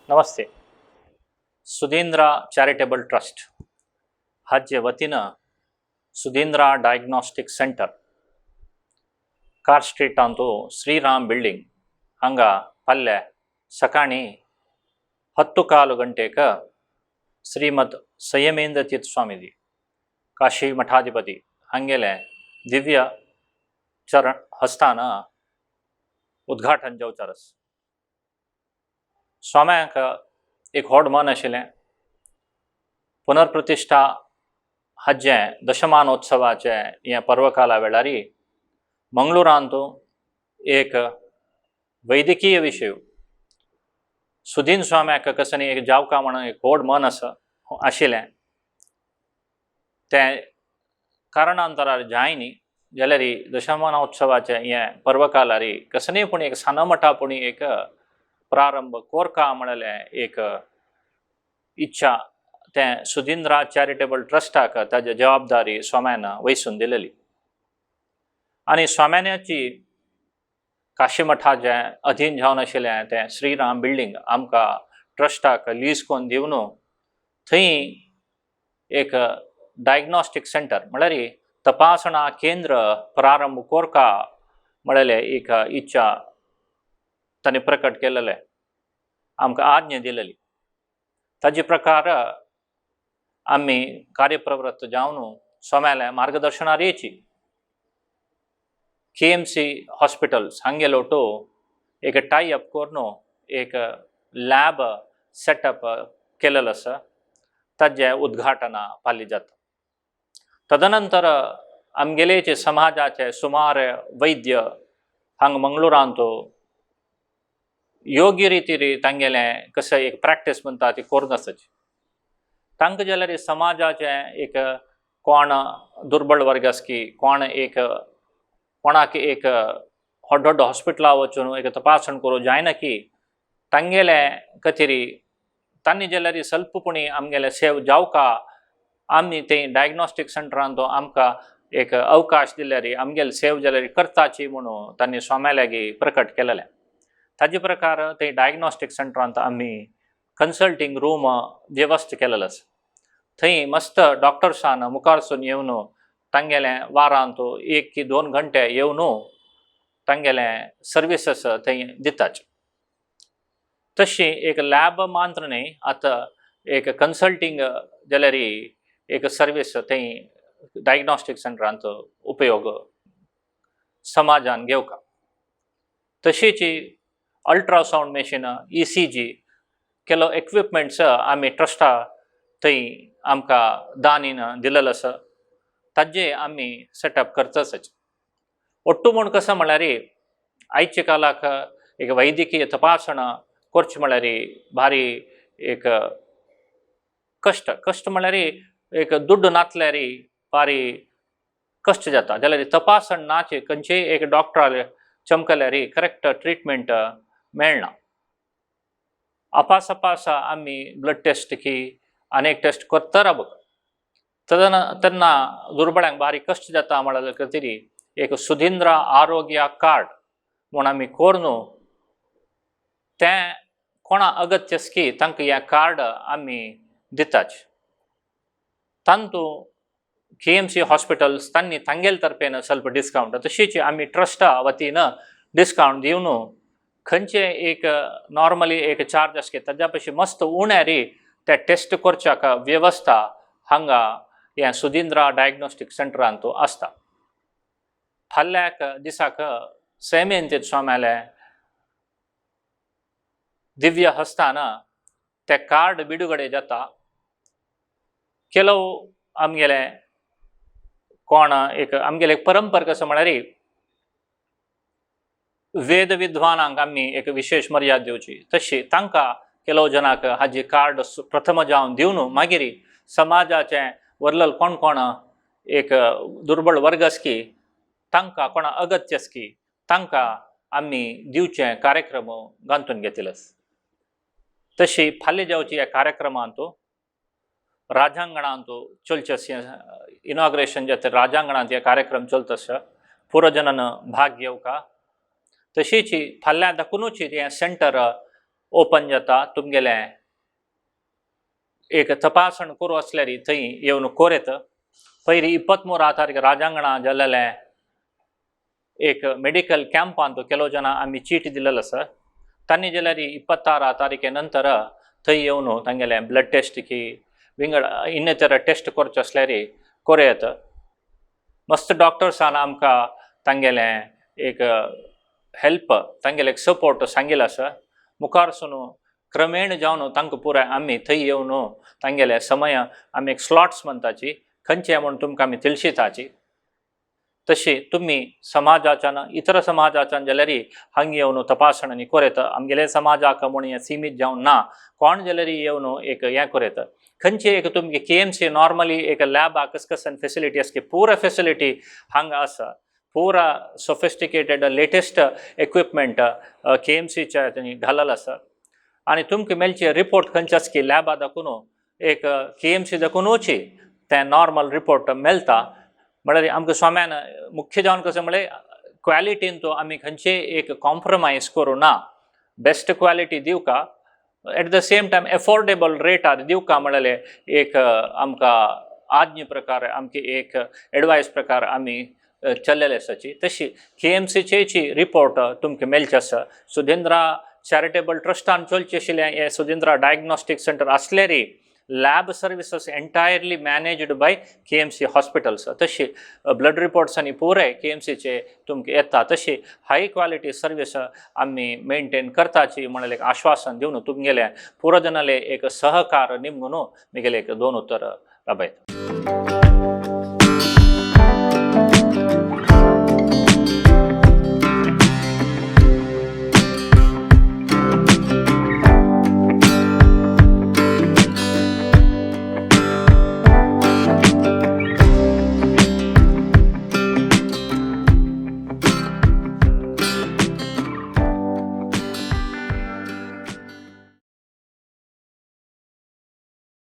नमस्ते. Sudhindra charitable trust हाजे वतीन सुधींद्रा डायग्नॉस्टीक सेंटर, कार स्ट्रीटांतू श्रीराम बिल्डींग हांगा फाल्यां सकाळीं 10:15 गंटेक श्रीमद संयमेंद्र तीर्थ स्वामीजी, काशी मठाधिपती हांगेले दिव्य चरण हस्तान उद्घाटन जावचें आसा. स्वाम्याक एक व्हड मन आशिल्लें. पुनर्प्रतिश्ठा हाजें दशमानोत्सवाचें हें पर्वकाला वेळार मंगळुरांत एक वैद्यकीय विशय सुदीन स्वाम्याक कसनी एक जावका म्हणून एक व्हड मन आसा आशिल्लें. तें कारणांतरार जायनी जाल्यार दशमानोत्सवाचें हें पर्वकालार कसनीय पूण एक सानमठा पूण एक प्रारंभ कोरका म्हणलें एक इच्छा तें सुधींद्रा चॅरिटेबल ट्रस्टाक ताजी जबाबदारी स्वाम्यान वैसून दिलेली आनी स्वाम्याची काशी मठाचें अधीन जावन आशिल्लें तें श्रीराम बिल्डींग आमकां ट्रस्टाक लीज करून दिवन थंय एक डायग्नॉस्टीक सेंटर म्हळ्यार तपासणा केंद्र प्रारंभ कोरका म्हणलें एक इच्छा तांणी प्रकट केलेलें, आमकां आज्ञा दिलेली. ताजे प्रकार आमी कार्यप्रवृत्त जावन स्वाम्याल्या मार्गदर्शनार येची केएमसी हॉस्पिटल हांगेलो एक टाय अप करून एक लॅब सेटअप केलेलो आसा. ताजें उद्घाटन फाल्यां जाता. तदनंतर आमगेले समाजाचे सुमार वैद्य हांगा मंगळुरांत योग्य रितीर तांगेलें कशें एक प्रॅक्टीस म्हणटा ती करून आसाची. तांकां जाल्यार समाजाचें एक कोण दुर्बळ वर्ग आसा की कोण एक कोणाक एक व्हड व्हड हॉस्पिटलां वचून एक तपासण करूं जायना की तांगेले खातीर तांणी जाल्यार स्वल्प पुणी आमगेले सेव जावका, आमी ते डायग्नॉस्टीक सेंटरान आमकां एक अवकाश दिल्यार आमगेले सेव जाल्यार करताची म्हणून तांणी स्वाम्या लागीं प्रकट केलेलें. ताजे प्रकार ते डायग्नॉस्टीक सेंटरांत आमी कन्सल्टींग रूम व्यवस्था केलेलो आसा. थंय मस्त डॉक्टर्सान मुखारसून येवन तांगेले वारांत 1 की 2 घंटे येवन तांगेले सर्विसीस थंय दिताच. तशी एक लॅब मात्र न्हय, आतां एक कन्सल्टींग जाल्यार एक सर्वीस थंय डायग्नॉस्टीक सेंटरांत उपयोग समाजान घेवका. तशीच अल्ट्रासावंड मॅशीन, ईसीजी केलो इक्विपमेंट्स आमी ट्रस्टा थंय आमकां दानीन दिलेलो आसा. ताजे आमी सेटअप करताच. ಒಟ್ಟು म्हूण कसो म्हळ्यार आयच्या काळाक एक वैद्यकीय तपासण करचें म्हळ्यार भारी एक कश्ट. कश्ट म्हळ्यार एक दुड्ड नासल्यार भारी कश्ट जाता. जाल्यार तपासण नाचे खंयचेय एक डॉक्टराक चमकल्यार करेक्ट ट्रिटमेंट मेळना. अपास अपास आमी ब्लड टेस्ट की अनेक टेस्ट करता रावप तेन्ना तेन्ना दुर्बळ्यांक भारी कश्ट जाता. म्हळ्यार खातीर एक सुधींद्र आरोग्य कार्ड म्हूण आमी करून तें कोणा अगत्य आसा की तांकां हें कार्ड आमी दिताच. तातूंत केएमसी हॉस्पिटल्स तांणी तांगेले तर्फेन स्वल्प डिस्कावंट, तशीच आमी ट्रस्टा वतीन डिस्कावंट दिवन खंयचे एक नॉर्मली एक चार्ज आसा की ताज्या पशी मस्त उण्यार ते टेस्ट करच्याक वेवस्था हांगा ह्या सुधींद्रा डायग्नोस्टीक सेंटरांत आसता. फाल्याक दिसाक सैमेंत स्वाम्याले दिव्य हस्तान ते कार्ड बिडुगडे जाता. ಕೆಲವು आमगेले कोण एक आमगेले एक परंपरा कसो म्हळ्यार वेद विद्वानांक आमी एक विशेश मर्याद दिवची, तशी तांकां ಕೆಲವು जनाक हाजी कार्ड प्रथम जावन दिवन मागीर समाजाचें वरलल कोण कोण एक दुर्बळ वर्ग आसा की तांकां कोणा अगत्य आसा की तांकां आमी दिवचे कार्यक्रम गांथून घेतिल्ले. तशी फाल्यां जावची ह्या कार्यक्रमांत राजांगणांत चलचें इनॉग्रेशन जाता. राजांगणांत हे कार्यक्रम चलता आसा. पुरजनान भाग घेवका. तशीच फाल्यां दाखोवनूच हें सेंटर. ओपन जाता. तुमगेलें एक तपासण करूं आसल्यार थंय येवन कोरेत. पयर 23 तारीख राजांगणा जाल्लें एक मेडिकल कॅम्पांत ಕೆಲವು ಜನ आमी चीट दिलेलो आसा. तांणी जाल्यार 26 तारखे नंतर थंय येवन तांगेलें ब्लड टेस्ट की विंगड इन्नेतर टेस्ट करचे आसल्यार करूं येता. मस्त डॉक्टर्सान आमकां तांगेलें एक हेल्प, तांगेलें एक सपोर्ट सांगिल्लो आसा. मुखार सून क्रमेण जावन तांकां पुराय आमी थंय येवन तांगेले समय आमी एक स्लॉट्स म्हणटाची खंयचे म्हूण तुमकां आमी तिळशिताची. तशी तुमी समाजाच्यान, इतर समाजाच्यान जाल्यार हांगा येवन तपासणी आनी कोरेत. आमगेले समाजाक म्हूण हें सिमीत जावन ना, कोण जाल्यार येवन एक हें कोरेत. खंयचे एक तुमगे केएमसी नॉर्मली एक लॅबा कस कसन फेसिलिटी आसा की पुरा फेसिलिटी हांगा आसा. पुरा सोफिस्टिकेटेड लेटेस्ट इक्विपमेंट केएमसीच्या तेणी घालल आसा. आनी तुमकां मेळचे रिपोर्ट खंयचे आसा की लॅबा दाखोवन एक केएमसी दाखोवनूच तें नॉर्मल रिपोर्ट मेळटा. म्हळ्यार आमकां स्वाम्यान मुख्य जावन कशें म्हळ्यार क्वॉलिटीन तो आमी खंयचे एक कॉम्प्रोमायज करूं ना. बेस्ट क्वॉलिटी दिवका, at the same time affordable रेटार दिवका म्हळ्यार एक आमकां आज्ञ प्रकार, आमची एक एडवायस प्रकार आमी चल्लेले आसाची. तशी केएमसीचेची रिपोर्ट तुमकां मेळचे आसा. सुधेंद्रा चॅरिटेबल ट्रस्टान चलचें आशिल्लें हें सुधेंद्रा डायग्नोस्टीक सेंटर आसल्यारय lab services entirely managed by KMC hospitals. तशी ब्लड रिपोर्ट्स आनी पुराय केएमसीचे तुमकां येता. तशी हाय क्वॉलिटी सर्वीस आमी मेंटेन करताची म्हणलें एक आश्वासन दिवन तुमगेलें पुरो जनाले एक सहकार निमगून मिगेले एक दोन उतर राबयता.